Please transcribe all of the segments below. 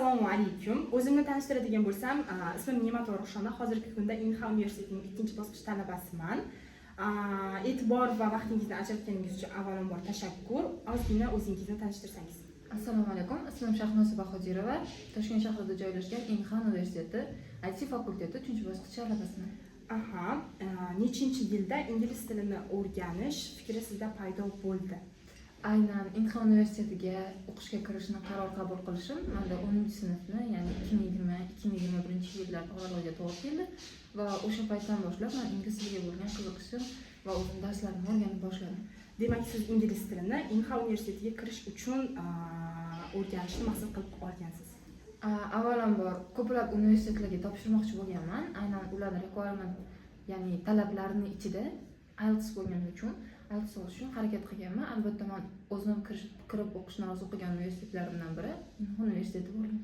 Assalomu alaykum. O'zimni tanishtiradigan bo'lsam, ismim Ne'matova Ruxshona. Hozirgi kunda Inha universitetining ikkinchi bosqich talabasiman. E'tibor va vaqtingizni ajratganingiz uchun avvalambor tashakkur. Ozgina o'zingizni tanishtirsangiz. Assalomu alaykum. Ismim Shahnoza Bahodirova. Toshkent shahrida joylashgan Inha universiteti IT fakulteti 3 bosqich talabasiman. Aha, nechinchi yilda ingliz tilini o'rganish fikri sizda paydo bo'ldi? Aynan Inha universitetiga o'qishga kirishni qaror qabul qilishim manda 10 sinfni, ya'ni 2020-2021 yillar oralig'iga to'g'ri keldi va o'sha paytdan boshlab man ingliz tiliga bo'lgan qiziqishim va o'zim darslarimni o'rganib boshladim. Demak, siz ingliz tilini Inha universitetiga kirish uchun o'rganishni maqsad qilib olgansiz. Avvalambor ko'plab universitetlarga topshirmoqchi bo'lganman. Aynan ularni requirement, ya'ni talablarini ichida IELTS bo'lgani uchun IELTS olish uchun harakat qilganman. Albatta, man o'zim kirib o'qishni orzu qilgan universitetlarimdan biri Inha universiteti bo'lgan.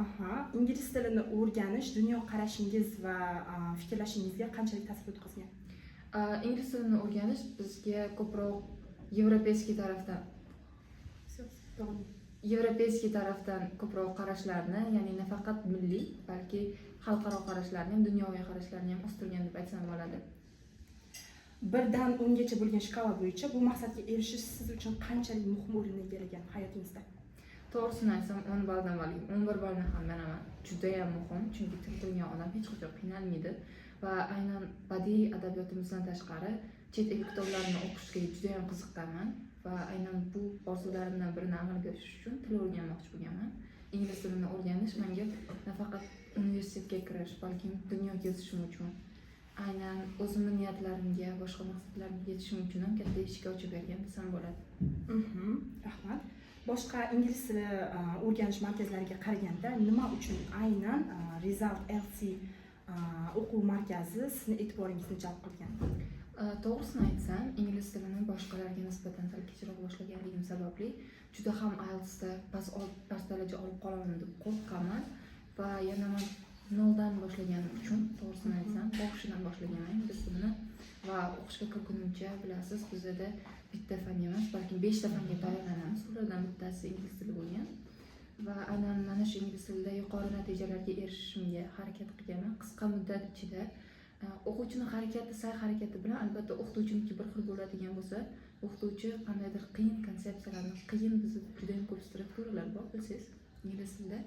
Aha, ingliz tilini o'rganish dunyoqarashingiz va fikrlashingizga qanchalik ta'sir o'tkazgan? Ingliz tilini o'rganish bizga ko'proq европейский tarafdan Всё, davom. европейский tarafdan ko'proq qarashlarni, ya'ni nafaqat milliy, balki xalqaro qarashlarni ham, dunyoviy qarashlarni ham o'stirgan deb aytsam bo'ladi. 1 dan 10gacha bo'lgan shkala bo'yicha bu maqsadga erishish siz uchun qanchalik muhim o'rinni egallagan hayotingizda? To'g'risini aytsam, 10 balldan balki 11 ballni ham beraman. Judayam muhim, chunki til bilgan odam hech qachon qiynalmaydi va aynan badiiy adabiyotimizdan tashqari chet el kitoblarini o'qishga judayam qiziqqanman va aynan bu orzularimdan birini amalga oshirish uchun til o'rganmoqchi bo'lganman. Ingliz tilini o'rganish menga nafaqat universitetga kirish, balkim dunyo kezishim uchun, aynan o'zimni niyatlarimga, boshqa maqsadlarimga yetishim uchun ham katta eshik ochib bergan desam bo'ladi. Rahmat. Boshqa ingliz tili o'rganish markazlariga qaraganda nima uchun aynan Result LC o'quv markazi sizni e'tiboringizni jalb qilgan? To'g'risini aytsam, ingliz tilini boshqalarga nisbatan sal kechroq boshlaganligim sababli juda ham IELTSda past daraja olib qolaman deb qo'rqqanman va yana man noldan boshlaganim uchun, to'g'risini aytsam, boshidan boshlaganman ingliz tilini va o'qishga kirgunimcha, bilasiz, bizada bitta fan emas, balki beshta fanga tayyorlanamiz. Ulardan bittasi ingliz tili bo'lgan va aynan mana shu ingliz tilida yuqori natijalarga erishishimga harakat qilganman qisqa muddat ichida. O'quvchini harakati, sa'y harakati bilan albatta o'qituvchiniki bir xil bo'ladigan bo'lsa, o'qituvchi qandaydir qiyin konsepsiyalarni, qiyin, bizda juda yam ko'p strukturalar bor, bilsangiz, ingliz tilida,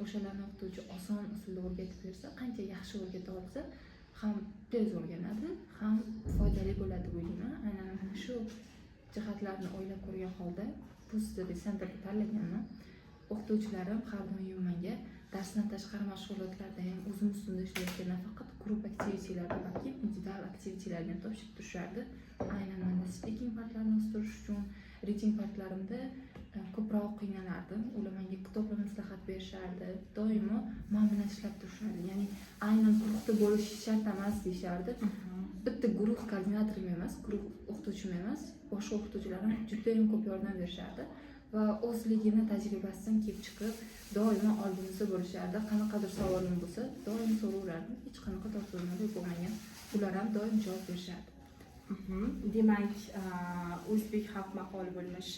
o'shalarni o'qituvchi oson usulda o'rgatib bersa, qancha yaxshi o'rgata olsa ham tez o'rganadi, ham foydali bo'ladi deb o'ylayman. Aynan mana shu jihatlarni o'ylab ko'rgan holda bu study centerni tanlaganman. O'qituvchilarim har doim menga darsdan tashqari mashg'ulotlarda ham, o'zim ustimda ishlayotgan nafaqat group activitylarda, balki individual activitylarni ham topshirib turishardi. Aynan manda speaking partlarni o'stirish uchun. Reading partlarimda ko'proq qiynalardim. Ular menga kitoblar maslahat berishardi, doimo man bilan ishlab turishardi, ya'ni aynan guruhda bo'lish shart emas deyishardi. Bitta guruh koordinatorim emas, guruh o'qituvchim emas, boshqa o'qituvchilarim judayam ko'p yordam berishardi va o'zligini tajribasidan kelib chiqib doimo oldimizda bo'lishardi. Qanaqadir savolim bo'lsa, doim so'raverardim, hech qanaqa tortinuvlar bo'lmagan, ular ham doim javob berishardi. Demak, o'zbek xalq maqoli bo'lmish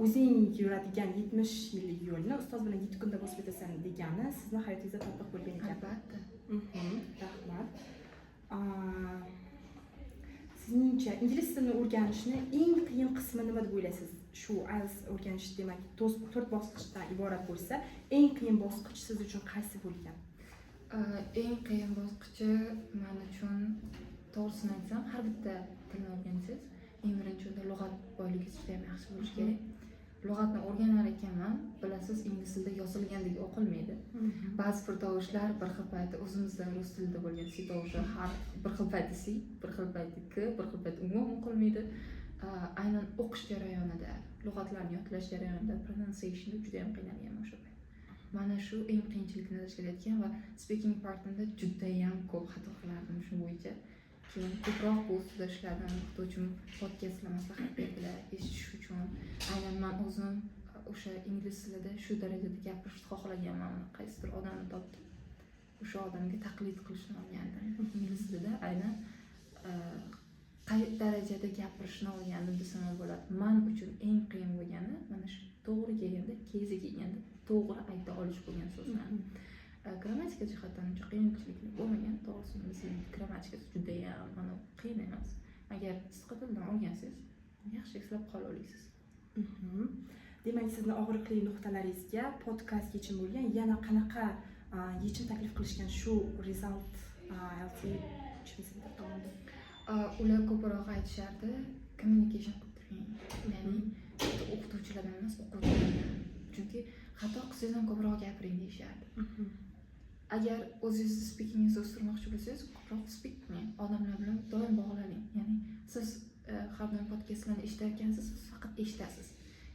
"O'zing yuradigan 70 yillik yo'lni ustoz bilan 7 kunda bosib o'tasan" degani sizni hayotingizda tatbiq bo'lgan ekan. Albatta. Rahmat. Sizningcha, ingliz tilini o'rganishni eng qiyin qismi nima deb o'ylaysiz? Shu IELTS o'rganish, demak, to'rt bosqichdan iborat bo'lsa, eng qiyin bosqich siz uchun qaysi bo'lgan? Eng qiyin bosqichi man uchun, to'g'risini aytsam, har bitta tilni o'rgansangiz, eng birinchi unda lug'at boyligi juda yam yaxshi bo'lishi kerak. Lug'atni o'rganar ekanman, bilasiz, ingliz tilida yozilgandek o'qilmaydi. Ba'zi bir tovushlar bir xil payti, o'zimizda rus tilida bo'lgan s tovushi har bir xil payti s, bir xil payti k, bir xil payti umuman o'qilmaydi. Aynan o'qish jarayonida, lug'atlarni yodlash jarayonida, pronunciationda juda yam qiynalganman o'sha payt. Mana shu eng qiyinchilikni tashkil etgan va speaking partimda judayam ko'p xato qilardim shu bo'yicha. Keyin ko'proq bu ustida ishladim. O'qituvchim podkastlar maslahat berdilar eshitish uchun. Aynan man o'zim o'sha ingliz tilida shu darajada gapirishni xohlaganman. Qaysidir odamni topdim, o'sha odamga taqlid qilishni o'rgandim. Ingliz tilida aynan qay darajada gapirishni o'rgandim desam ham bo'ladi. Man uchun eng qiyin bo'lgani mana shu, to'g'ri kelganda, kezi kelganda to'g'ri ayta olish bo'lgan so'zlarni. Grammatika jihatdan uncha qiyinchilikli bo'lmagan, to'g'risi. Ingliz tilini grammatikasi judayam mana qiyin emas. Agar sidqidildan o'rgansangiz, yaxshi eslab qola olasiz. Demak, sizni og'riqli nuqtalaringizga podkast yechim bo'lgan. Yana qanaqa yechim taklif qilishgan shu Result IELTS Center tomonidan? Ular ko'proq aytishardi, communication qilib turing, ya'ni o'qituvchilardan emas, o'quvchilardan, chunki xato qilsangiz ham ko'proq gapiring deyishardi. Agar o'zingizni speakingingizni o'stirmoqchi bo'lsangiz, ko'proq speak qiling, odamlar bilan doim bog'laning. Ya'ni siz har doim podkastlarni eshitarkansiz, siz faqat eshitasiz,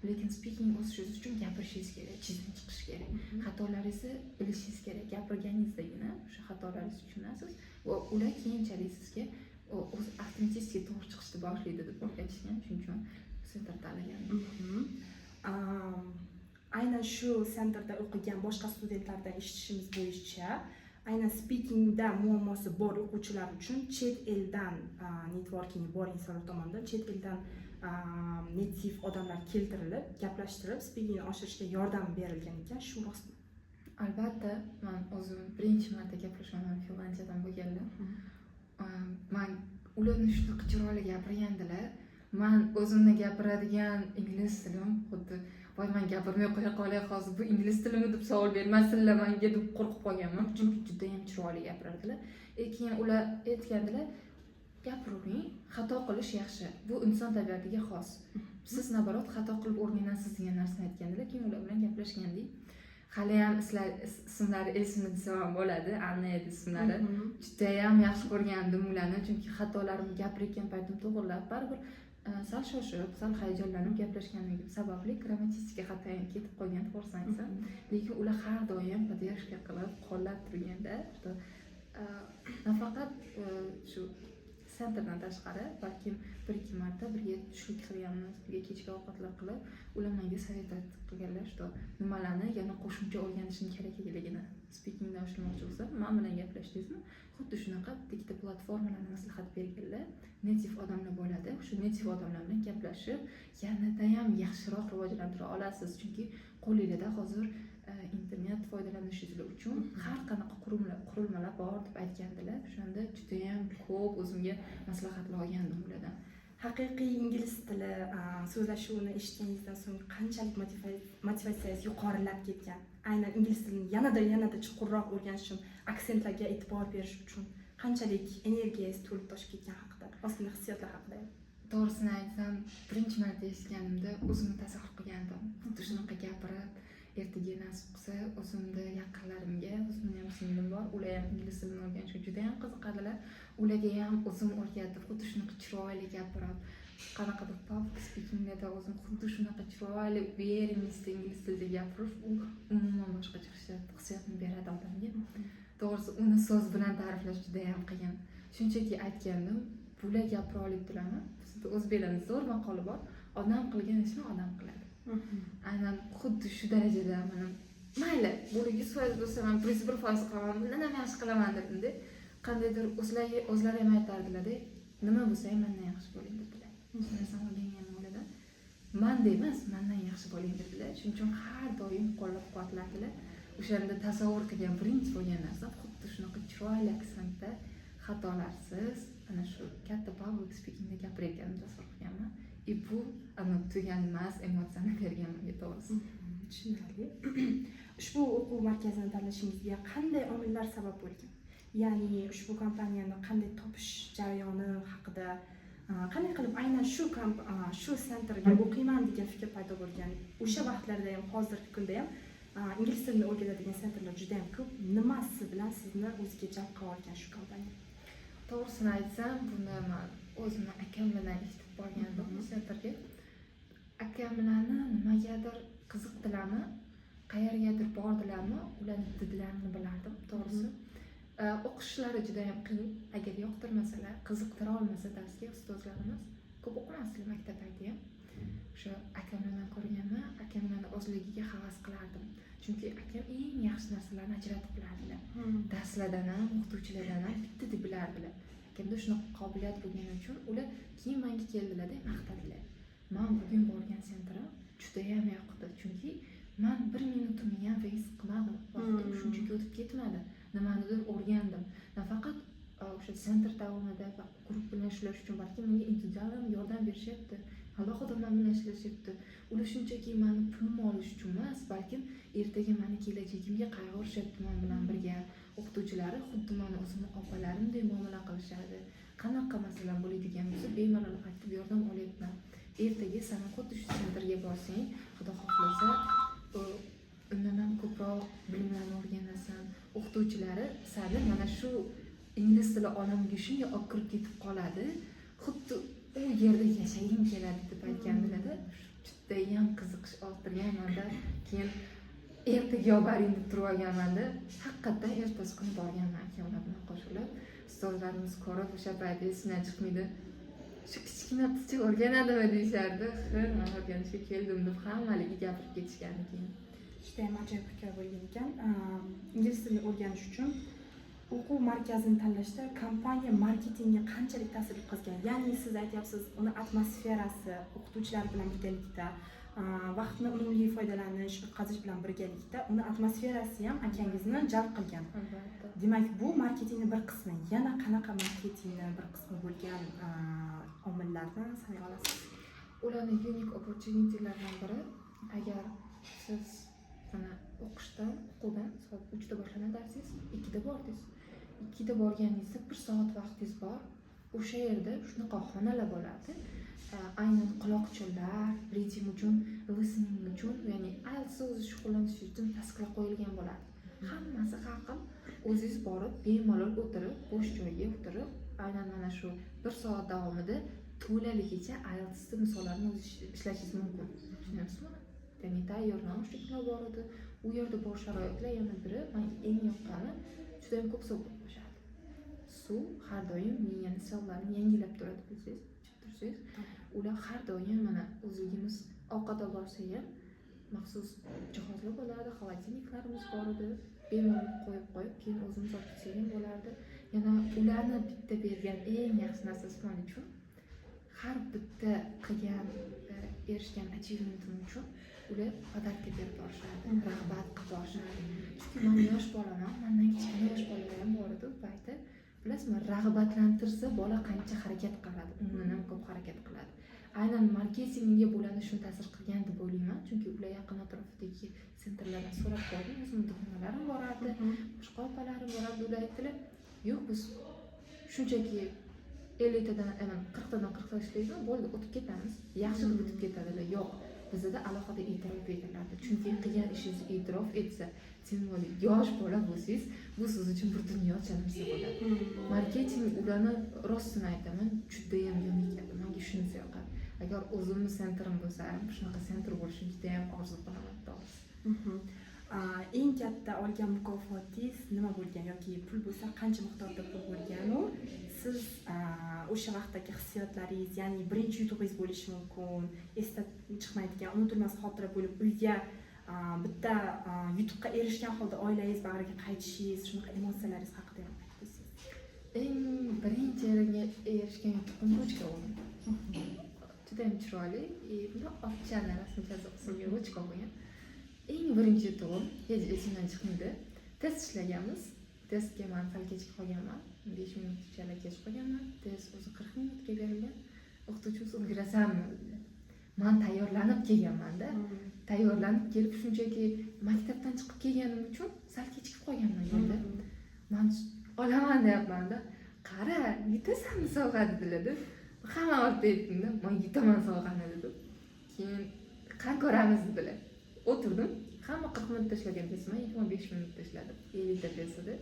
lekin speaking o'sishingiz uchun gapirishingiz kerak, ichingizdan chiqishi kerak, xatolaringizni bilishingiz kerak. Gapirganingizdagina o'sha xatolaringizni tushunasiz va ular keyinchalik sizga o'zi avtomatik to'g'ri chiqishni boshlaydi deb o'rgatishgan. Shuning uchun center tanlagandim. Aynan shu centerda o'qigan boshqa studentlardan eshitishimiz bo'yicha, aynan speakingda muammosi bor o'quvchilar uchun chet eldan networkingi bor insonlar tomonidan chet eldan native odamlar keltirilib, gaplashtirib, speakingni oshirishga yordam berilgan ekan. Shu rostmi? Albatta, man o'zim birinchi marta gaplashganman, Finlyandiyadan bo'lganlar. Man ularni shunaqa chiroyli gapirgandilar, man o'zimni gapiradigan ingliz tilim xuddi "Voy, man gapirmay qo'ya qolay hozir, bu ingliz tilimi?" deb savol bermasinlar manga deb qo'rqib qolganman, chunki judayam chiroyli gapirardilar. Keyin ular aytgandilar: "Gapiravering, xato qilish yaxshi, bu inson tabiatiga xos, siz наоборот xato qilib o'rganasiz", degan narsani aytgandilar. Keyin ular bilan gaplashgandik, haliyam ismlari esimda desam ham bo'ladi, Anna edi ismlari. Judayam yaxshi ko'rgandim ularni, chunki xatolarimni gapirayotgan paytim to'g'irlab, baribir sal shoshib, sal hayajonlanib gaplashganligim sababli grammatik xato ham ketib qolgan, to'g'risini aytsam. Lekin ular har doim поддержка qilib, qo'llab turganda, что nafaqat shu centerdan tashqari, balkim bir ikki marta birga tushlik qilganmiz, birga kechki ovqatlar qilib, ular menga совет qilganlar, что nimalarni yana qo'shimcha o'rganishim kerakligini. Speakingda oshirmoqchi bo'lsam, man bilan gaplashdingizmi, xuddi shunaqa bitta ikkita platformalarni maslahat berganlar. Native odamlar bo'ladi, o'sha native odamlar bilan gaplashib, yanadayam yaxshiroq rivojlantira olasiz, chunki qo'linglarda hozir internet foydalanishingiz uchun har qanaqa qurilmalar bor deb aytgandilar. O'shanda judayam ko'p o'zimga maslahatlar olgandim ulardan. Haqiqiy ingliz tili so'zlashuvini eshitganingizdan so'ng qanchalik motivatsiyangiz yuqorilab ketgan? Aynan ingliz tilini yanada chuqurroq o'rganish uchun, aksentlarga e'tibor berish uchun qanchalik energiyangiz to'lib toshib ketgan haqida, ozgina hissiyotlar haqida ham. To'g'risini aytsam, birinchi marta eshitganimda o'zimni tasavvur qilgandim, xuddi shunaqa gapirib, ertaga nasib qilsa o'zimni yaqinlarimga, o'zimni ham singlim bor, ular ham ingliz tilini o'rganishga juda yam qiziqadilar, ularga ham o'zim o'rgatib, xuddi shunaqa chiroyli gapirib, qanaqadir public speakinglarda o'zim xuddi shunaqa chiroyli, уверенность ingliz tilida gapirish, u umuman boshqacha hissiyotni beradi odamga. To'g'risi, uni so'z bilan ta'riflash judayam qiyin. Shunchaki aytgandim, bular gapira olibdilarmi? Bizda o'zbeklarda zo'r maqola bor: "Odam qilgan ishni odam qiladi". Aynan xuddi shu darajada mana mayli, bu 100% bo'lsa, man 101% qilaman, bundan ham yaxshi qilaman dedimda. Qandaydir o'zlari ham aytardilarda, "Nima bo'lsa ham mandan yaxshi bo'ling", dedilar. Shu narsani o'rganganman ulardan, manda emas, mandan yaxshi bo'ling dedilar. Shuning uchun har doim qo'llab quvvatlardilar. O'shanda tasavvur qilgan birinchi bo'lgan narsam xuddi shunaqa chiroyli aksentda, xatolarsiz, ana shu katta public speakingda gapirayotganimni tasavvur qilganman. И bu ana tuganmas emotsiyani bergan menga, to'g'risi. Tushunarli. Ushbu o'quv markazini tanlashingizga qanday omillar sabab bo'lgan? Ya'ni ushbu kompaniyani qanday topish jarayoni haqida, qanday qilib aynan shu centerga o'qiyman degan fikr paydo bo'lgan? O'sha vaqtlarda ham, hozirgi kunda ham ingliz tilini o'rgatadigan centerlar juda ham ko'p. Nimasi bilan sizni o'ziga jalb qila olgan shu kompaniya? To'g'risini aytsam, buni man o'zimni akamlardan eshitib borgandim bu centerga. Akamlarni nimagadir qiziqdilarmi, qayergadir bordilarmi, ularni didlarini bilardim, to'g'risi. O'qishlari juda yam qiyin. Agar yoqtirmasalar, qiziqtira olmasa darsga ustozlarimiz, ko'p o'qimasdilar maktab payti ham. O'sha akamlardan ko'rganman, akamlarni o'zligiga havas qilardim, chunki akam eng yaxshi narsalarni ajratib bilardilar, darslardan ham, o'qituvchilardan ham bitta deb bilardilar. Akamda shunaqa qobiliyat bo'lgani uchun ular keyin manga keldilarda, maqtadilar: "Man bugun borgan centrim judayam yoqdi, chunki Man bir minutimni ham waste qilmadim, vaqtim shunchaki o'tib ketmadi, nimanidir o'rgandim. Nafaqat o'sha центр davomida va guruh bilan ishlash uchun, balki menga individual ham yordam berishyapti, alohida man bilan ishlashyapti. Ular shunchaki mani pulimni olish uchun emas, balkim ertaga mani kelajagimga qayg'urishyapti. Man bilan birga o'qituvchilari xuddi mani o'zimni opalarimdek muomala qilishadi. Qanaqa masalan bo'ladigan bo'lsa, bemalol aytib yordam olyapman. Ertaga san ham xuddi shu центр ga borsang, xudo xohlasa, undan ham ko'proq bilimlarni o'rganasan. O'qituvchilari sani mana shu ingliz tili olamiga shunday olib kirib ketib qoladi, xuddi u yerda yashaging keladi deb aytgandilarda, judayam qiziqish orttirganmanda. Keyin ertaga olib boring deb turib olganmanda, haqiqatdan ertasi kuni borganman akamlar bilan qo'shilib. Ustozlarimiz ko'rib, o'sha payt esimdan chiqmaydi, "Shu kichkina qizcha o'rganadimi?" deyishardi. "Ha, man o'rganishga keldim", deb hammaligi gapirib ketishgandi keyin. Judayam ajoyib hikoya bo'lgan ekan. Ingliz tilini o'rganish uchun o'quv markazini tanlashda kompaniya marketingi qanchalik ta'sir o'tkazgan? Ya'ni siz aytyapsiz, uni atmosferasi, o'qituvchilar bilan birgalikda vaqtni unumli foydalanish, o'tkazish bilan birgalikda uni atmosferasi ham akangizni jalb qilgan. Albatta. Demak, bu marketingni bir qismi. Yana qanaqa marketingni bir qismi bo'lgan omillarni sanay olasiz? Ularni unique opportunitylardan biri, agar siz mana o'qishdan, o'quvdan soat 3da boshlanadi darsingiz, 2da bordingiz, 2da borganingizda bir soat vaqtingiz bor. O'sha yerda shunaqa xonalar bo'ladi, aynan quloqchinlar, reading uchun, listening uchun, ya'ni IELTS o'zi shug'ullanish uchun task lar qo'yilgan bo'ladi. Hammasi har xil. O'zingiz borib, bemalol o'tirib, bo'sh joyga o'tirib, aynan mana shu bir soat davomida to'laligicha IELTSni misollarni o'zingiz ishlashingiz mumkin, tushunyapsizmi? Ya'ni tayyor наушник lar bor edi u yerda, bor sharoitlar. Yana biri manga eng yoqqani, judayam ko'p suv qo'shadi. Suv har doim miyani sellarini yangilab turadi, bilsangiz, ichib tursangiz. Ular har doim, mana o'zligimiz ovqat olib borsak ham, maxsus jihozlar bo'lardi, холодильник larimiz bor edi, bemalol qo'yib qo'yib, keyin o'zimiz olib ketsak ham bo'lardi. Yana ularni bitta bergan eng yaxshi narsasi man uchun, har bitta qilgan, erishgan achievementim uchun ular подарка berib borishardi, rag'bat qilib borishardi. Chunki man yosh bolaman, mandan kichkina yosh bolalar ham bor edi u payti. Bilasizmi, rag'batlantirsa, bola qancha harakat qiladi, undan ham ko'p harakat qiladi. Aynan marketingga bularni shuni ta'sir qilgan deb o'ylayman, chunki ular yaqin atrofidagi центр lardan so'rab ko'rdim, o'zimni dugonalarim borardi, boshqa opalarim borardi, ular aytdilar: "Yo'q, biz shunchaki 50tadan, 40tadan 40ta ishlaydimi, bo'ldi, o'tib ketamiz, yaxshi deb o'tib ketadilar. Yo'q, bizada alohida e'tirof etiladi, chunki qilgan ishingizni e'tirof etsa, тем более yosh bola bo'lsangiz, bu siz uchun bir dunyocha narsa bo'ladi". Marketing ularni, rostini aytaman, judayam unique edi, manga shunisi yoqadi. Agar o'zimni центр im bo'lsa, shunaqa центр bo'lishini judayam orzu qilaman, to'g'risi. Eng katta olgan mukofotingiz nima bo'lgan yoki pul bo'lsa, qancha miqdorda pul bo'lganu siz o'sha vaqtdagi hissiyotlaringiz, ya'ni birinchi yutug'ingiz bo'lishi mumkin, esda chiqmaydigan, unutilmas xotira bo'lib, uyga bitta yutuqqa erishgan holda oilangiz bag'riga qaytishingiz, shunaqa emotsiyalaringiz haqida ham aytib o'tsangiz. Eng birinchi erishgan yutug'im ruchka bo'lgan, judayam chiroyli и bundoq otchani rasmchasi qilgan ruchka bo'lgan. Eng birinchi yutug'im hech esimdan chiqmaydi. Test ishlaganmiz, testga man sal kechikib qolganman, 5 minut chala kech qolganman. Test o'zi 40 minutga berilgan. O'qituvchimiz "Ulgurasanmi?" dedi. Man tayyorlanib kelganmanda, tayyorlanib kelib, shunchaki maktabdan chiqib kelganim uchun sal kechikib qolganman yo'lda. Man olaman deyapmanda. "Qara, yutasanmi sovg'a?" dedilarda. Hamma ortda aytdimda, "Man yutaman sovg'ani", dedim. Keyin "Qani, ko'ramiz", dedilar. O'tirdim, hamma 40 minutda ishlagan test, man 25 minutda ishladim. 50ta test edi,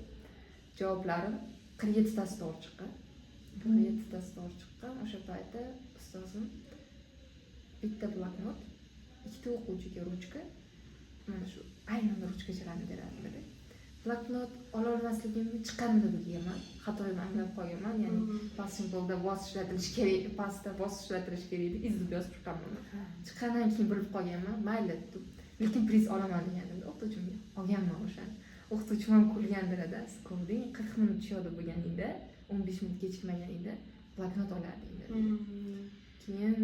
javoblarim 47tasi to'g'ri chiqqan, 47tasi to'g'ri chiqqan. O'sha payti ustozim bitta bloknot, ikkita o'quvchiga ruchka, mana shu aynan ruchkachalarni beradilar. Bloknot ololmasligimni chiqqanimda bilganman, xatoyimni anglab qolganman. Ya'ni past simbolda was ishlatilishi kerak, pastda was ishlatilishi kerak edi, is deb yozib chiqqanman. Chiqqandan keyin bilib qolganman. "Mayli", dedim, lekin priz olaman deganimda o'qituvchimga olganman o'shani. O'qituvchim ham kulgandilarda: "Siz ko'rding, 40 minut shu yoqda bo'lganingda, 15 minut kechikmaganingda bloknot olarding", dedi. Keyin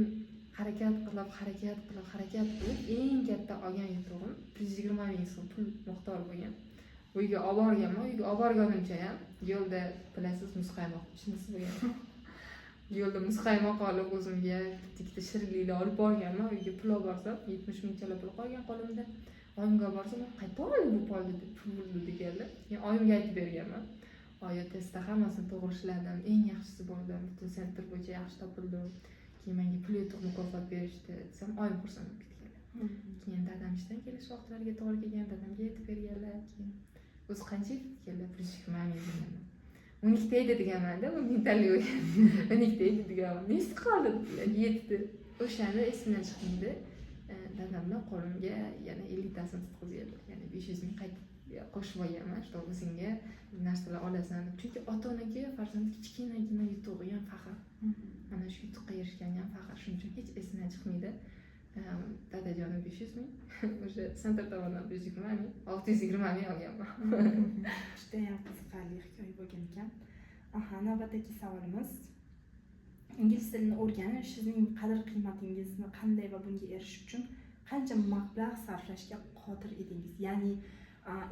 Harakat qilib, harakat qilib, harakat qilib, eng katta olgan yutug'im 120 000 so'm pul miqdori bo'lgan. Uyga olib borganman. Uyga olib borganimcha ham yo'lda, bilasiz, muzqaymoq chinisi bo'lgan. Yo'lda muzqaymoq olib, o'zimga bitta ikkita shirinliklar olib borganman. Uyga pul olib borsam, 70 mingchalar pul qolgan qo'limda. Oyimga olib borsam, "Qayerdan oldi bu pulni?" deb, pul deganlar. Keyin oyimga aytib berganman: "Oyi, testda hammasini to'g'ri ishladim, eng yaxshisi bo'ldim, butun центр bo'yicha yaxshi topildim, keyin menga pul yutuq mukofot berishdi", desam, oyim xursand bo'lib ketganlar. Keyin dadam ishdan kelish vaqtlariga to'g'ri kelgan, dadamga aytib berganlar. Keyin "O'zi qancha edi?" deganlar. "120 000" deganman. "12ta edi" deganmanda, u mingtalik bo'lgan. "12ta edi" deganman. "Nechta qoldi?" dedilar. "Yetti". O'shani esimdan chiqmaydi. Dadamni qo'limga yana 50tasini tutqizganlar, ya'ni 500 000 qaytib qo'shib olganman, что o'zingga narsalar olasan deb. Chunki ota onaga farzandi kichkinagina yutug'i ham faxr, mana shu yutuqqa erishgani ham faxr. Shuning uchun hech esimdan chiqmaydi. Dadajonim 500 000, o'sha центр tomonidan 120 000, 620 000 olganman. Judayam qiziqarli hikoya bo'lgan ekan. Aha, navbatdagi savolimiz: ingliz tilini o'rganish sizning qadr qiymatingizni qanday va bunga erishish uchun qancha mablag' sarflashga qodir edingiz? Ya'ni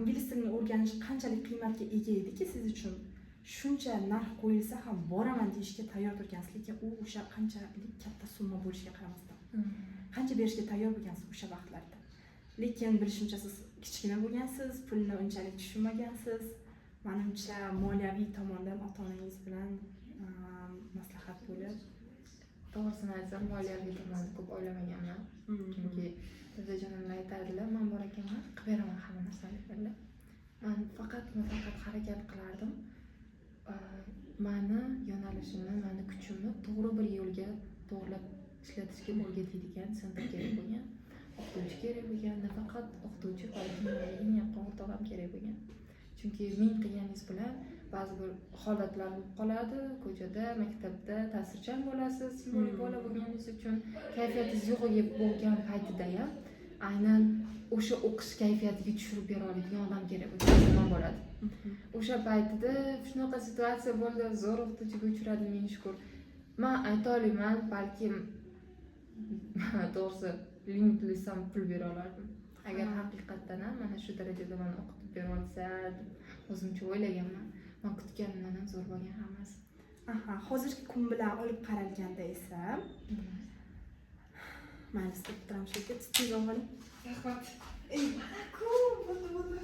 ingliz tilini o'rganish qanchalik qiymatga ega ediki, siz uchun shuncha narx qo'yilsa ham boraman deyishga tayyor turgansiz, lekin u o'sha qanchalik katta summa bo'lishiga qaramasdan qancha berishga tayyor bo'lgansiz o'sha vaqtlarda? Lekin bilishimcha, siz kichkina bo'lgansiz, pulni unchalik tushunmagansiz. Manimcha, moliyaviy tomondan ota onangiz bilan maslahat bo'lib. To'g'risini aytsam, moliyaviy tomonni ko'p o'ylamaganman, chunki dadajonimlar aytardilar, "Man bor ekanman, qilib beraman hamma narsani", dedilar. Man faqat va faqat harakat qilardim. Mani yo'nalishimni, mani kuchimni to'g'ri bir yo'lga to'g'irlab ishlatishga o'rgatadigan центр kerak bo'lgan, o'qituvchi kerak bo'lgan. Nafaqat o'qituvchi, balki menga eng yaqin o'rtoq ham kerak bo'lgan, chunki ming qilganingiz bilan ba'zi bir holatlar bo'lib qoladi ko'chada, maktabda ta'sirchan bo'lasiz bola bo'lganingiz uchun. Kayfiyatingiz yo'q bo'lgan paytida ham aynan o'sha o'qish kayfiyatiga tushirib bera oladigan odam kerak bo'lgan zamon bo'ladi. O'sha paytida shunaqa situatsiya bo'ldi, zo'r o'qituvchiga uchradim, ming shukur. Man ayta olmayman, balkim, to'g'risi, limitless ham pul bera olardim, agar haqiqatdan ham mana shu darajada mani o'qitib bera olsa deb o'zimcha o'ylaganman. Man kutganimdan ham zo'r bo'lgan hammasi. Aha, hozirgi kun bilan olib qaralganda esa, mayli, siz o'tiramiz shu yerga, tez oling. Rahmat. Ey, mana-ku, bo'ldi, bo'ldi.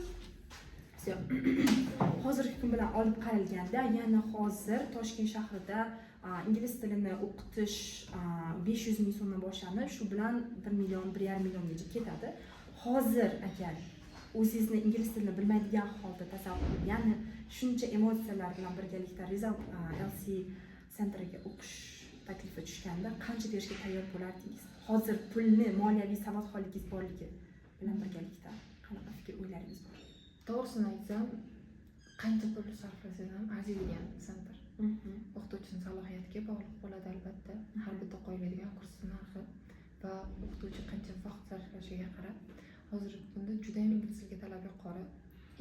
Всё. Hozirgi kun bilan olib qaralganda, yana hozir Toshkent shahrida ingliz tilini o'qitish 500 000 so'mdan boshlanib, shu bilan 1 million, 1,5 milliongacha ketadi. Hozir agar o'zingizni ingliz tilini bilmaydigan holda tasavvur qilib, ya'ni shuncha emotsiyalar bilan birgalikda Result LC центр iga o'qish taklifi tushganda qancha berishga tayyor bo'lardingiz? Hozir pulni, moliyaviy savodxonligingiz borligi bilan birgalikda qanaqa fikr, o'ylaringiz bor? To'g'risini aytsam, qancha pul sarflasangiz ham arziydigan центр. O'qituvchini salohiyatiga bog'liq bo'ladi albatta har bitta qo'yiladigan kursni narxi va o'qituvchi qancha vaqt sarflashiga qarab. Hozirgi kunda judayam ingliz tiliga talab yuqori,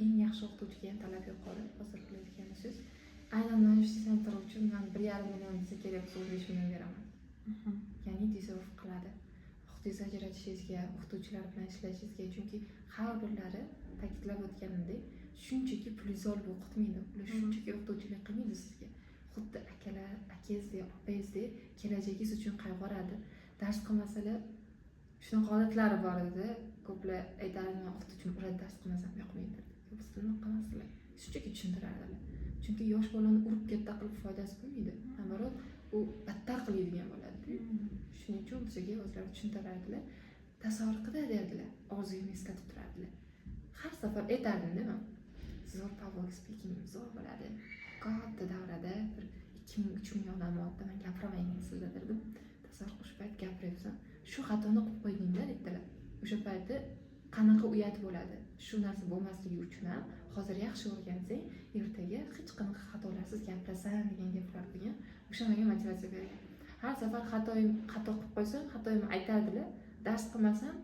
eng yaxshi o'qituvchiga ham talab yuqori. Hozir biladigan siz, aynan mana shu центр uchun man 1,5 million desa kerak bo'lsa, 15 million beraman. Ya'ni deserve qiladi vaqtingizni ajratishingizga, o'qituvchilar bilan ishlashingizga, chunki har birlari, ta'kidlab o'tganimdek, shunchaki pulingizni olib o'qitmaydi ular, shunchaki o'qituvchilik qilmaydi sizga, xuddi akalar, akangizdek, opangizdek kelajagingiz uchun qayg'uradi. Dars qilmasalar, shunaqa holatlari bor edi, ko'plar aytardi, "Man o'qituvchim uradi, dars qilmasam yoqmaydi". Yo'q, siz unaqa emaslar, shunchaki tushuntirardilar, chunki yosh bolani urib katta qilib foydasi bo'lmaydi, наоборот, u battar qiladigan bo'ladi. Shuning uchun bizga o'zlari tushuntirardilar, "Tasavvur qil", derdilar, orzuyimni eslatib turardilar. Har safar aytardimda man, zo'r public speakingim zo'r bo'ladi, katta davrada bir 2000, 3000 odam oldida man gapiraman ingliz tilida derdim. "Tasavvur qil, shu payt gapiryapsan, shu xatoni qilib qo'ydingda", dedilar. "O'sha payti qanaqa uyat bo'ladi. Shu narsa bo'lmasligi uchun ham hozir yaxshi o'rgansang, ertaga hech qanaqa xatolarsiz gapirasan", degan gaplar bo'lgan. O'sha menga motivatsiya bergan. Har safar xato qilib qo'ysam, xatoyimni aytardilar. Dars qilmasam,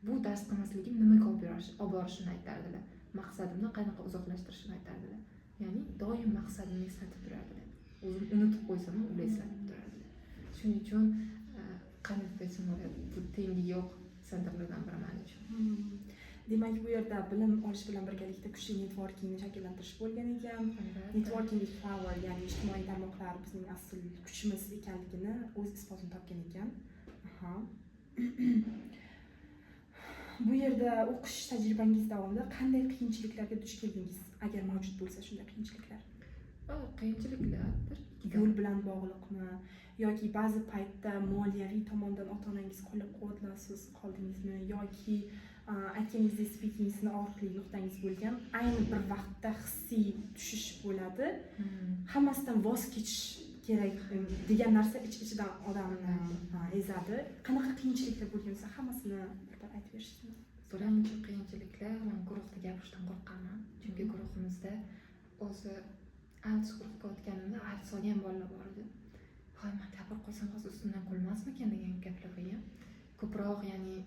bu dars qilmasligim nimaga olib borishini aytardilar, maqsadimni qanaqa uzoqlashtirishini aytardilar. Ya'ni doim maqsadimni eslatib turardilar. O'zim unutib qo'ysam ham, ular eslatib turardilar. Shuning uchun Qanday deb aytsam bo'ladi, bu tengi yo'q центр lardan biri man uchun. Demak, bu yerda bilim olish bilan birgalikda kuchli networkingni shakllantirish bo'lgan ekan. Albatta. Networking is power, ya'ni ijtimoiy tarmoqlar bizning asl kuchimiz ekanligini o'z isbotini topgan ekan. Aha. Bu yerda o'qish tajribangiz davomida qanday qiyinchiliklarga duch keldingiz, agar mavjud bo'lsa shunday qiyinchiliklar? Qiyinchiliklar bir ikkita. Yo'l bilan bog'liqmi yoki ba'zi paytda moliyaviy tomondan ota onangiz qo'llab quvvatlovsiz qoldingizmi yoki aytganingizdek, speaking sizni og'riqli nuqtangiz bo'lgan, ayni bir vaqtda hissiy tushish bo'ladi, hammasidan voz kechish kerak degan narsa ich ichidan odamni ezadi. Qanaqa qiyinchiliklar bo'lgan bo'lsa, hammasini bir bir aytib berishingiz. Birinchi qiyinchiliklar, man guruhda gapirishdan qo'rqaman, chunki guruhimizda o'zi IELTS guruhga o'tganimda IELTS olgan bolalar bor edi. Voy, man gapirib qo'ysam, hozir ustimdan kulmasmikan degan gaplar bo'lgan ko'proq, ya'ni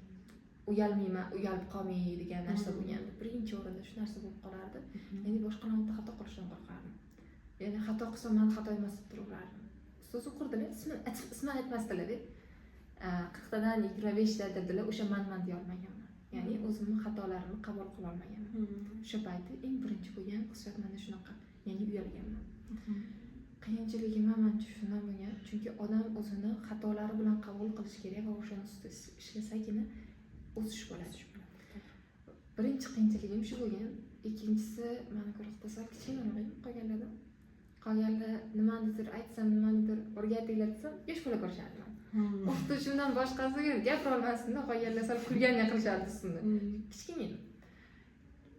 uyalmayman, uyalib qolmay degan narsa bo'lgandi. Birinchi o'rinda shu narsa bo'lib qolardi. Ya'ni boshqalarni oldida xato qilishdan qo'rqardim, ya'ni xato qilsam, mani xato emas deb turaverardim. Ustoz o'qirdilar, ismini aytmasdilarda, 40tadan 25ta dedilar, o'sha manman deya olmaganman, ya'ni o'zimni xatolarimni qabul qila olmaganman. O'sha payti eng birinchi bo'lgan hissiyot manda shunaqa, ya'ni uyalganman. Qiyinchiligim ham manimcha shundan bo'lgan, chunki odam o'zini xatolari bilan qabul qilishi kerak va o'shani ustida ishlasagina o'sish bo'ladi. Birinchi qiyinchiligim shu bo'lgan. Ikkinchisi, mani guruhda sal kichkinaroq edim qolganlardan. Qolganlar nimanidir aytsam, nimanidir o'rgatinglar desam, yosh bola ko'rishardi mani. O'qituvchimdan boshqasiga gapira olmasdimda, qolganlar sal kulgandek qilishardi ustimda. Kichkina edim.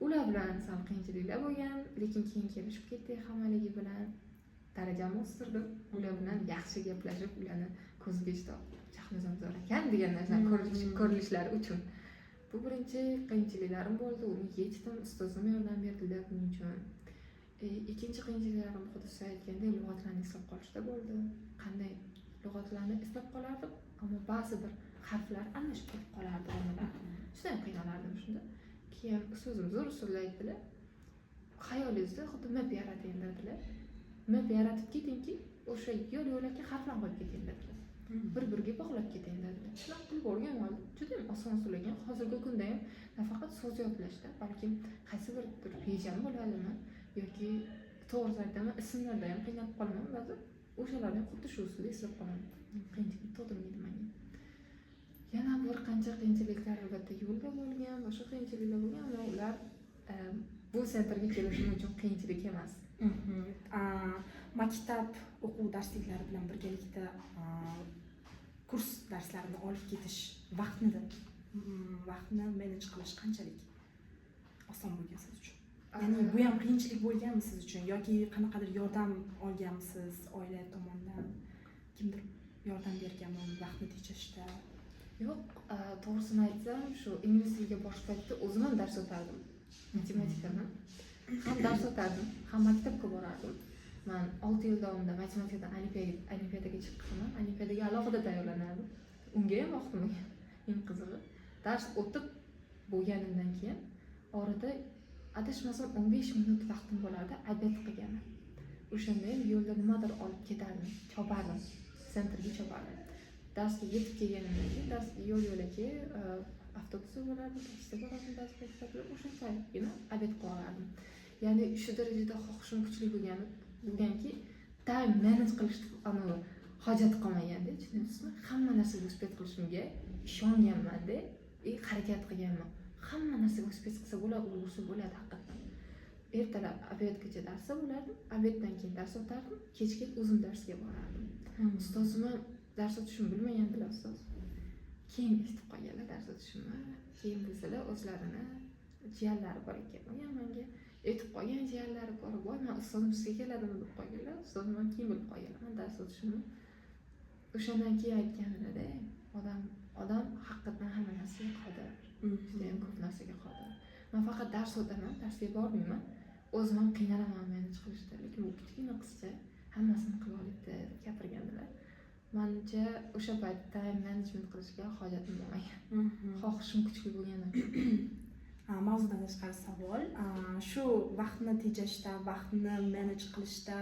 Ular bilan sal qiyinchiliklar bo'lgan, lekin keyin kelishib ketdik hammaligi bilan. Darajamni o'stirdim. Ular bilan yaxshi gaplashib, ularni ko'ziga juda Shahnuzam zo'r ekan degan narsani ko'rilishlari uchun. Bu birinchi qiyinchiliklarim bo'ldi. Uni yechdim. Ustozim yordam berdilar buning uchun. Ikkinchi qiyinchiliklarim, xuddi siz aytgandek, lug'atlarni eslab qolishda bo'ldi. Qanday lug'atlarni eslab qolardim, ammo ba'zi bir harflar almashib ketib qolardi o'rnidan. Judayam qiynalardim shunda. Keyin ustozim zo'r usulda aytdilar. Xayolingizda xuddi map yarating dedilar. Map yaratib ketingki, o'sha yo'l yo'lakay harflarni qo'yib keting dedilar. Bir-biriga bog'lab keting dedilar. Shunaqa qilib o'rganib oldim. Judayam oson usul ekan. Hozirgi kunda ham nafaqat so'z yodlashda, balkim qaysi bir rejam bo'ladimi yoki, to'g'risini aytaman, ismlarda ham qiynalib qolaman ba'zan. O'shalarni ham xuddi shu usulda eslab qolaman. Qiyinchilik tug'dirmaydi menga. Yana bir qancha qiyinchiliklar albatta yo'lda bo'lgan, boshqa qiyinchiliklar bo'lgan, ammo ular bu центр ga kelishim uchun qiyinchilik emas. Maktab o'quv darsliklari bilan birgalikda kurs darslarini olib ketish vaqtni manage qilish qanchalik oson bo'lgan siz uchun? Ya'ni bu ham qiyinchilik bo'lganmi siz uchun yoki qanaqadir yordam olganmisiz oila tomonidan? Kimdir yordam berganmi vaqtni tejashda? Yo'q, to'g'risini aytsam, shu ingliz tiliga borish paytida o'zim ham dars o'tardim. Matematikadan. Ham dars o'tardim, ham maktabga borardim. Man 6 yil davomida matematikadan olimpiadaga chiqqanman. Olimpiadaga alohida tayyorlanardim. Unga ham vaqtim bo'lgan. Eng qizig'i, dars o'tib bo'lganimdan keyin orada adashmasam 15 minut vaqtim bo'lardi обед qilgani. O'shanda ham yo'lda nimadir olib ketardim, chopardim, центр ga chopardim. Darsga yetib kelganimdan keyin dars yo'l yo'lakay avtobusda bo'lardim, taksida borardim ba'zi paytlarda, o'shanchagina обед qilib olardim. Ya'ni shu darajada xohishim kuchli bo'lganki, time manage qilish anavi hojat qolmaganda, tushunyapsizmi? Hamma narsaga успеть qilishimga ishonganmanda и harakat qilganman. Hamma narsaga успеть qilsa bo'ladi, ulgursa bo'ladi haqiqatdan. Ertalab обед gacha darsda bo'lardim, обед dan keyin dars o'tardim, kechki o'zim darsga borardim. Ustozim ham dars o'tishimni bilmagandilar ustoz. Keyin eshitib qolganlar dars o'tishimni. Keyin bilsalar, o'zlarini jiyanlari bor ekan. U ham menga aytib qolgan, jiyanlari ko'rib, voy, man ustozim sizga keladimi deb qolganlar. Ustozim ham keyin bilib qolganlar man dars o'tishimni. O'shandan keyin aytganlarda, odam haqiqatdan hamma narsaga qodir. Judayam ko'p narsaga qodir. Man faqat dars o'taman, darsga bormayman. O'zim ham qiynalaman manage qilishda, lekin bu kichkina qizcha hammasini qila oladi deb gapirgandilar. Manimcha, o'sha payt time management qilishga hojatim bo'lmagan. Xohishim kuchli bo'lgani uchun. Mavzudan tashqari savol. Shu vaqtni tejashda, vaqtni manage qilishda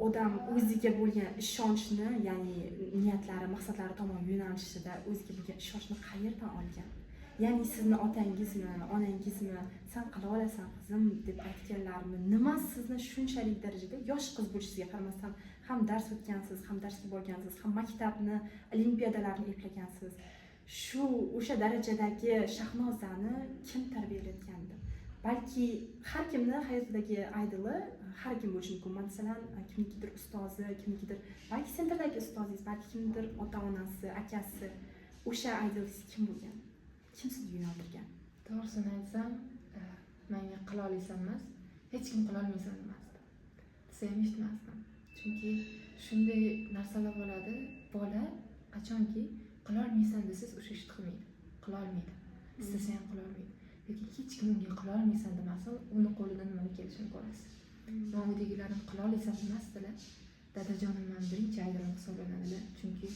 Odam o'ziga bo'lgan ishonchni, ya'ni niyatlari, maqsadlari tomon yo'nalishida o'ziga bo'lgan ishonchni qayerdan olgan? Ya'ni sizni otangizmi, onangizmi, "San qila olasan, qizim", deb aytganlarmi? Nima sizni shunchalik darajada, yosh qiz bo'lishingizga qaramasdan, ham dars o'tgansiz, ham darsga borgansiz, ham maktabni olimpiadalarni eplagansiz, shu o'sha darajadagi Shahnozani kim tarbiyalayotgandi? Balki har kimni hayotidagi idoli har kim bo'lishi mumkin. Masalan, kimnikidir ustozi, kimnikidir balki центр dagi ustozingiz, balki kimnidir ota onasi, akasi. O'sha idolingiz kim bo'lgan, kim sizni yo'naltirgan? To'g'risini aytsam, menga "Qila olasan" emas, hech kim "Qilolmaysan" demasdi, desa ham eshitmasdim. Chunki shunday narsalar bo'ladi, bola qachonki "Qilolmaysan" desangiz, o'sha ishni qilmaydi, qilolmaydi, istasa ham qilolmaydi. Lekin hech kim unga "Qilolmaysan" demasin, uni qo'lidan nima kelishini ko'rasiz. Man uydagilarim "Qilolmaysan" demasdilar. Dadajonim mani birinchi idolim hisoblanadilar, chunki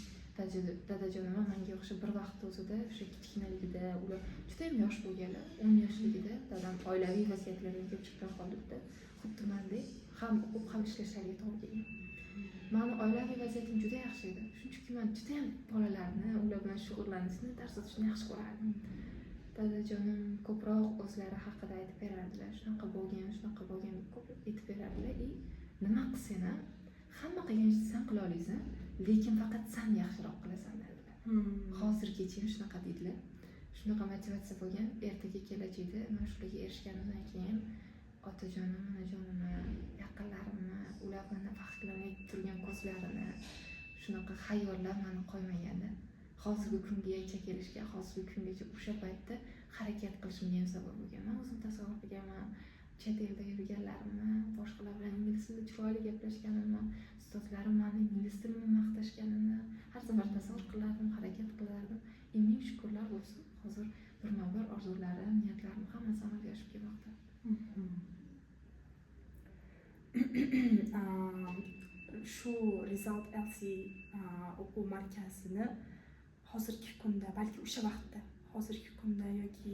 dadajonim ham manga o'xshab bir vaqtni o'zida, o'sha kichkinaligida, ular judayam yosh bo'lganlar, 10 yoshligida dadam oilaviy vaziyatlardan kelib chiqqan holatda xuddi mandek ham o'qib, ham ishlashlariga to'g'ri kelgan. Mani oilaviy vaziyatim juda yaxshi edi, chunki man judayam bolalarni, ular bilan shug'ullanishni, dars o'tishni yaxshi ko'rardim. Dadajonim ko'proq o'zlari haqida aytib berardilar, shunaqa bo'lgan, shunaqa bo'lgan deb ko'p aytib berardilar. И nima qilsang ham, hamma qilgan ishni san qila olasan, lekin faqat san yaxshiroq qilasan, dedilar. Hozirgacha ham shunaqa deydilar. Shunaqa motivatsiya bo'lgan. Ertaga, kelajakda man shularga erishganimdan keyin otajonim, onajonimni, yaqinlarimni, ular bilan faxrlanib turgan ko'zlarini, shunaqa xayollar mani qo'ymagandi hozirgi kungacha kelishga. Hozirgi kungacha o'sha paytda harakat qilishimga ham sabab bo'lgan. Man o'zim tasavvur qilganman chet elda yurganlarimni, boshqalar bilan ingliz tilida chiroyli gaplashganimni, ustozlarim mani ingliz tilimni maqtashganini har safar tasavvur qilardim, harakat qilardim. И ming shukurlar bo'lsin, hozir birma bir orzularim, niyatlarim hammasi amalga oshib kelmoqda. Shu Result LC o'quv markazini hozirgi kunda, balki o'sha vaqtda, hozirgi kunda yoki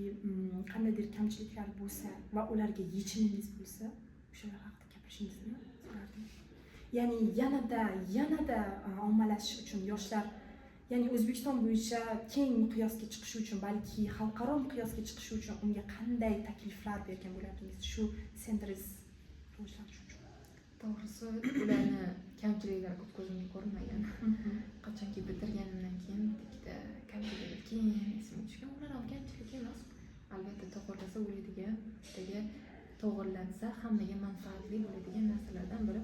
qandaydir kamchiliklar bo'lsa va ularga yechimingiz bo'lsa, o'shalar haqida gapirishingizni so'rardim. Ya'ni yanada ommalashish uchun yoshlar, ya'ni O'zbekiston bo'yicha keng miqyosga chiqishi uchun, balki xalqaro miqyosga chiqishi uchun unga qanday takliflar bergan bo'lardingiz shu центр ingiz rivojlanishi uchun? To'g'risi, ularni kamchiliklari ko'p ko'zimga ko'rinmagan. Qachonki bitirganimdan keyin bitta ikkita kamchiliklar keyin esimga tushgan. Ular ham kamchilik emas albatta, to'g'irlasa bo'ladigan, bittaga to'g'irlansa hammaga manfaatli bo'ladigan narsalardan biri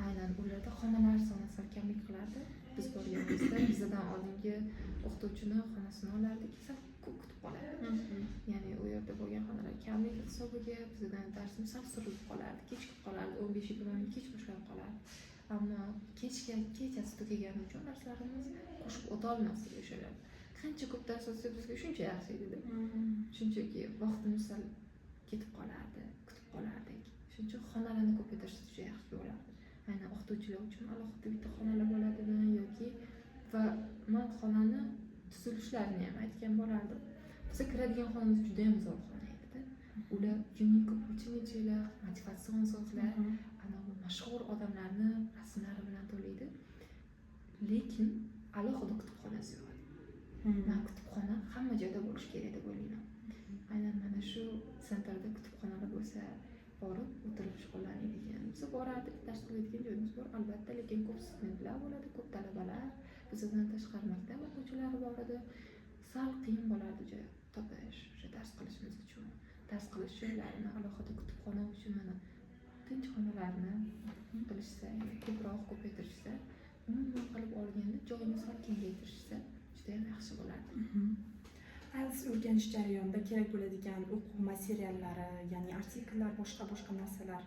aynan ularda xonalar soni sal kamlik qilardi. Biz borganimizda bizadan oldingi o'qituvchini xonasini olardik, sal ko'p kutib qolardik. Ya'ni u yerda bo'lgan xonalar kamligi hisobiga bizdan darsimiz sal surilib qolardi, kechikib qolardi, 15-20 minut kech boshlanib qolardi. Ammo kechga, kechasi tugagani uchun darslarimiz qo'shib o'tolmasdik. O'shalar qancha ko'p dars o'tsa, bizga shuncha yaxshi edida. Shunchaki vaqtimiz sal ketib qolardi, kutib qolardik. Shuning uchun xonalarni ko'paytirishsa juda yaxshi bo'lardi. Aynan o'qituvchilar uchun alohida bitta xonalar bo'ladimi yoki va man xonani tuzilishlarini ham aytgan bo'lardim. Biza kiradigan xonamiz judayam zo'r xona edida. Ular unique opportunitylar, motivatsion so'zlar, anavi mashhur odamlarni rasmlari bilan to'la edi, lekin alohida kutubxonasi yo'q edi. Man kutubxona hamma joyda bo'lishi kerak deb o'ylayman. Aynan mana shu центр da kutubxonalar bo'lsa, borib o'tirib shug'ullanadigan, biz borardik, dars qiladigan joyimiz bor albatta, lekin ko'p studentlar bo'ladi, ko'p talabalar, bizdan tashqari maktab o'quvchilari bor edi. Sal qiyin bo'lardi joy topish o'sha dars qilishimiz uchun. Dars qilish joylarini alohida kutubxona uchun mana tinch xonalarni qilishsa, ya'ni ko'proq ko'paytirishsa, umuman qilib olganda joyini sal kengaytirishsa, judayam yaxshi bo'lardi. IELTS o'rganish jarayonida kerak bo'ladigan o'quv materiallari, ya'ni artikllar, boshqa boshqa narsalar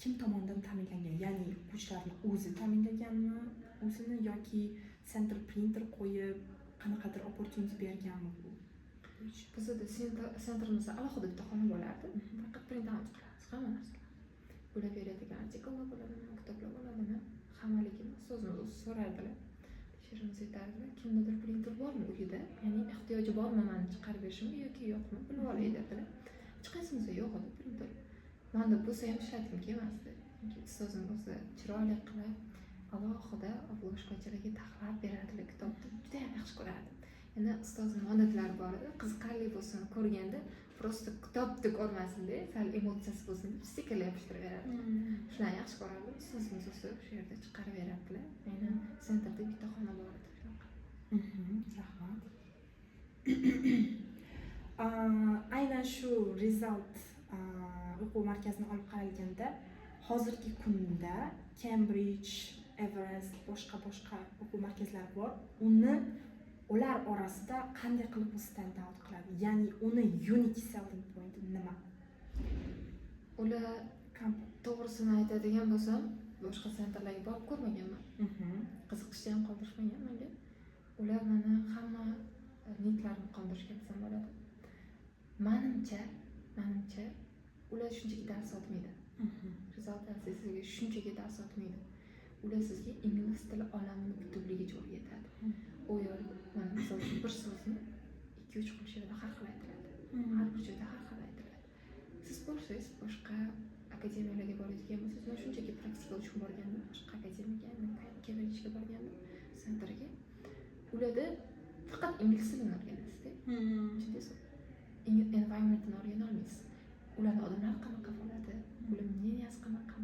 kim tomonidan ta'minlangan? Ya'ni o'quvchilarni o'zi ta'minlaganmi o'zini yoki центр printer qo'yib, qanaqadir opportunity berganmi bu bo'yicha? Bizada центр imizda alohida bitta xona bo'lardi, faqat print out qilamiz hamma narsalar. Ular beradigan artikllar bo'ladimi, kitoblar bo'ladimi, hammaligini ustozimiz o'zi so'rardilar, tekshirimiz aytardilar, kimdadir printer bormi uyida, ya'ni ehtiyoji bormi, mani chiqarib berishimga yoki yo'qmi, bilib olay dedilar. Hech qaysimizda yo'q edi printer. Manda bo'lsa ham ishlatgim kelmasdi. Chunki ustozim o'zi chiroyli qilib alohida обложка chalarga taxlab berardilar kitobni, judayam yaxshi ko'rardim. Yana ustozim odatlari bor edi, qiziqarli bo'lsin, ko'rganda просто kitobni ko'rmasinda, sal emotsiyasi bo'lsin deb stikerlar yopishtirib berardi. Shularni yaxshi ko'rardim. Ustozimiz o'zi o'sha yerda chiqarib berardilar. Aynan центр da bitta xona bor edi shunaqa. Rahmat. Aynan shu Result o'quv markazini olib qaralganda, hozirgi kunda Cambridge, Everest, boshqa boshqa o'quv markazlari bor. Uni ular orasida qanday qilib u stand out qiladi? Ya'ni uni unique selling point nima? Ular, to'g'risini aytadigan bo'lsam, boshqa центр larga borib ko'rmaganman, qiziqishni ham qoldirishmagan menga. Ular mani hamma need larimni qondirishgan desam bo'ladi. Manimcha, ular shunchaki dars sotmaydi. Result sizga shunchaki dars sotmaydi, ular sizga ingliz tili olamini butunligicha o'rgatadi. U yerda mana, misol uchun, bir so'zni ikki uch xil joyda har xil aytiladi, har bir joyda har xil aytiladi. Siz borsangiz, boshqa akademiyalarga boradigan bo'lsangiz, man shunchaki praktika uchun borgandim boshqa akademiyaga, aynan Kembridjga borgandim, центр ga. Ularda faqat ingliz tilini o'rganasizda, tushundingizmi? Environmentini o'rgana olmaysiz. Ularni odamlar qanaqa bo'ladi, ular мнения si qanaqa,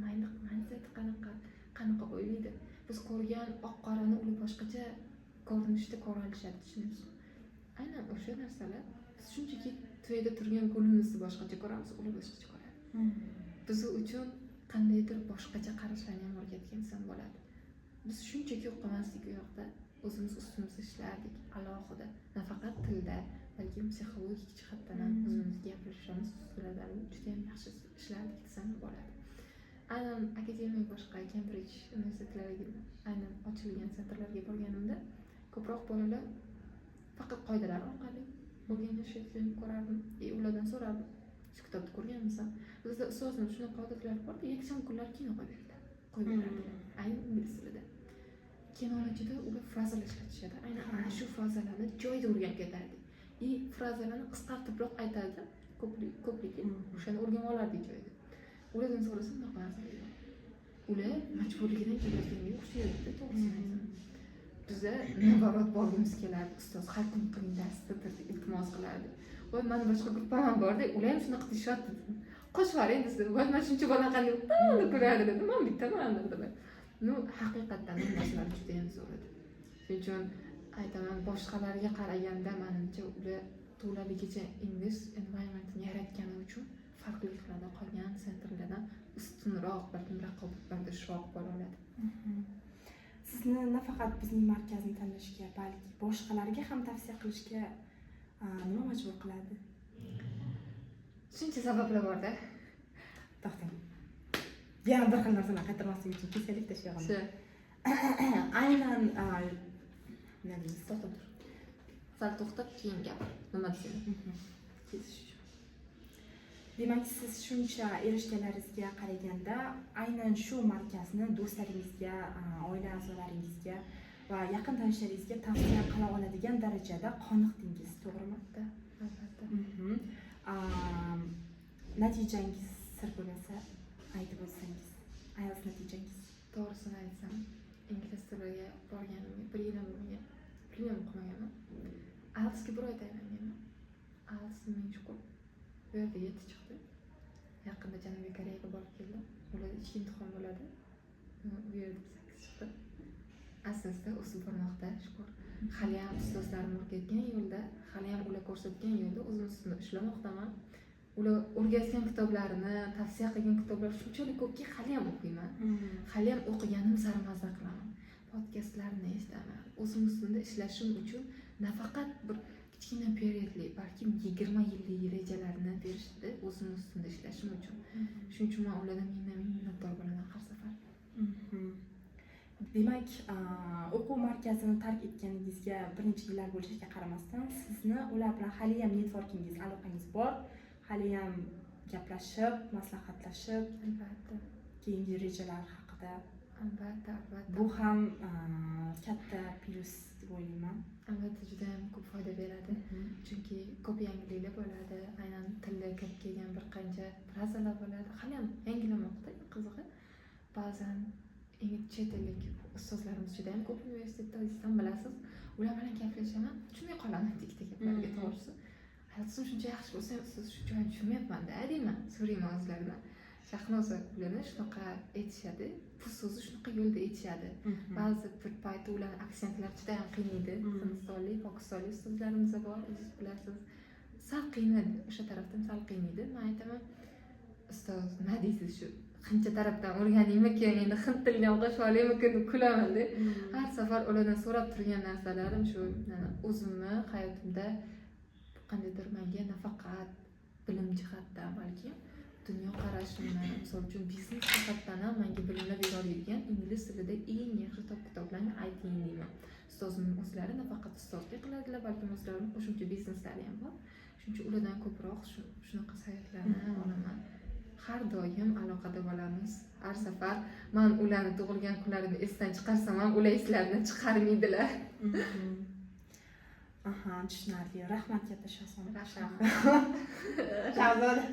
mindseti qanaqa, qanaqa o'ylaydi, biz ko'rgan oq qorani ular boshqacha ko'rinishda ko'ra olishadi, tushunyapsizmi? Aynan o'sha narsalar. Biz shunchaki tuyada turgan gulimizni boshqacha ko'ramiz, ular boshqacha ko'radi. Biz uchun qandaydir boshqacha qarashlarni ham o'rgatgan desam bo'ladi. Biz shunchaki o'qimasdik, u yoqda o'zimiz ustimizda ishlardik alohida, nafaqat tilda, balkim psixologik jihatdan ham. O'zimiz gaplashamiz, ustidan judayam yaxshi ishlardik desam bo'ladi. Aynan akademik boshqa Kembrij universitetlariga, aynan ochilgan центр larga borganimda, ko'proq bolalar faqat qoidalar orqali o'rganishayotganini ko'rardim и ulardan so'rardim: "Shu kitobni ko'rganmisan?" Bizda ustozimiz shunaqa odatlari borda, yakshanba kunlari kino qo'yib beradi, aynan ingliz tilida. Kinoni ichida ular frazalar ishlatishadi, aynan ana shu frazalarni joyida o'rganib ketardik и frazalarni qisqartiribroq aytadi ko'pligi, o'shani o'rganib olardik joyida. Ulardan so'rasam, unaqa narsalar yo'q, ular majburligidan kelayotganga o'xshaydi, to'g'risini aytsam. Biza наоборот borgimiz kelardi, "Ustoz, har kun qiling darsni", deb iltimos qilardik. "Voy, mani boshqa gruppam ham borda, ular ham shunaqa deyishyapti, qo'shib yuboring", desa, "Voy, man shuncha bola qanday", deb kulardi. "Man bittaman", dedilar. Ну, haqiqatdan bu narsalar judayam zo'r edi. Shuning uchun aytaman, boshqalarga qaraganda, manimcha, ular to'laligicha English environmentini yaratgani uchun farqli qiladi, qolgan центр lardan ustunroq, balkim raqobatbardoshroq bo'la oladi. Sizni nafaqat bizning markazni tanlashga, balki boshqalarga ham tavsiya qilishga nima majbur qiladi? Shuncha sabablar borda. To'xtang, yana bir xil narsani qaytarmaslik uchun kesaylik tashlag'ini. Shu. Aynan nima deymiz? To'xtab tur, sal to'xtab, keyin gapir, nima desang, kesish uchun. Demak, siz shuncha erishganlaringizga qaraganda, aynan shu markazni do'stlaringizga, oila a'zolaringizga va yaqin tanishlaringizga tavsiya qila oladigan darajada qoniqdingiz, to'g'rimi? Albatta, albatta. Natijangiz sir bo'lmasa, aytib o'tsangiz, IELTS natijangiz. To'g'risini aytsam, ingliz tiliga borganimga bir yil ham bo'lmagan, bir yil ham o'qimaganman. IELTSga bir oy tayyorlanganman. IELTS, ming shukur, bu yerda 7 chiqdi. Yaqinda Janubiy Koreyaga borib keldim, ularda ichki imtihon bo'ladi, u yerda 8 chiqdi. Asta o'sib bormoqda, shukur. Haliyam ustozlarim o'rgatgan yo'lda, haliyam ular ko'rsatgan yo'lda o'zim ustimda ishlamoqdaman. Ular o'rgatgan kitoblarini, tavsiya qilgan kitoblar shunchalik ko'pki, haliyam o'qiyman, haliyam o'qiganim sari mazza qilaman, podkastlarni eshitaman. O'zim ustimda ishlashim uchun nafaqat bir kichkina период li, balkim 20 yillik rejalarni berishdi o'zim ustimda ishlashim uchun. Shuning uchun man ulardan mingdan ming minnatdor bo'laman har safar. Demak, o'quv markazini tark etganingizga bir necha yillar bo'lishiga qaramasdan, sizni ular bilan haliyam networkingiz, aloqangiz bor, haliyam gaplashib, maslahatlashib, Albatta. keyingi rejalar haqida. Albatta, albatta. Bu ham katta plyus deb o'ylayman. Albatta, judayam ko'p foyda beradi, chunki ko'p yangiliklar bo'ladi, aynan tilda kirib kelgan bir qancha frazalar bo'ladi, haliyam yangilanmoqda. Eng qizig'i Ba'zan chet ellik ustozlarimiz juda ham ko'p universitetda, o'zingiz ham bilasiz. Ular bilan gaplashaman, tushunmay qolaman ikkita gaplarga. To'g'risi, IELTSim shuncha yaxshi bo'lsa ham, ustoz, shu joyini tushunmayapmanda, deyman, so'rayman o'zlaridan. Shahnoza, ularni shunaqa aytishadi, bu so'zni shunaqa yo'lda aytishadi. Ba'zi bir payti ularni aksentlari juda ham qiynaydi. Hindistonlik, pokistonlik ustozlarimiz bor, o'zingiz bilasiz, sal qiynadi, o'sha tarafdan sal qiynaydi. Man aytaman: "Ustoz, nima deysiz, shu hindcha tarafdan o'rganaymikin, endi hind tilini ham qo'shib olaymikin?" deb kulamanda. Har safar ulardan so'rab turgan narsalarim shu, o'zimni hayotimda qandaydir manga nafaqat bilim jihatdan, balki dunyoqarashimni, misol uchun, biznes jihatdan ham manga bilimlar bera oladigan ingliz tilida eng yaxshi top kitoblarni ayting, deyman. Ustozim o'zlari nafaqat ustozlik qiladilar, balkim o'zlarini qo'shimcha bizneslari ham bor. Shuning uchun ulardan ko'proq shunaqa совет larni olaman. Har doim aloqada bo'lamiz. Har safar man ularni tug'ilgan kunlarini esdan chiqarsam ham, ular eslaridan chiqarmaydilar. Aha, tushunarli. Rahmat katta, Shahzoda. Rahmat. Shahzoda.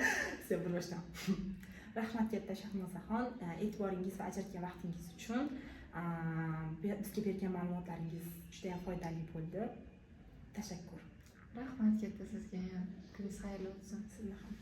Все, bir boshdan. Rahmat katta, Shahnozaxon, e'tiboringiz va ajratgan vaqtingiz uchun. Bizga bergan ma'lumotlaringiz juda ham foydali bo'ldi. Tashakkur. Rahmat katta sizga ham, kuningiz xayrli o'tsin. Sizni ham.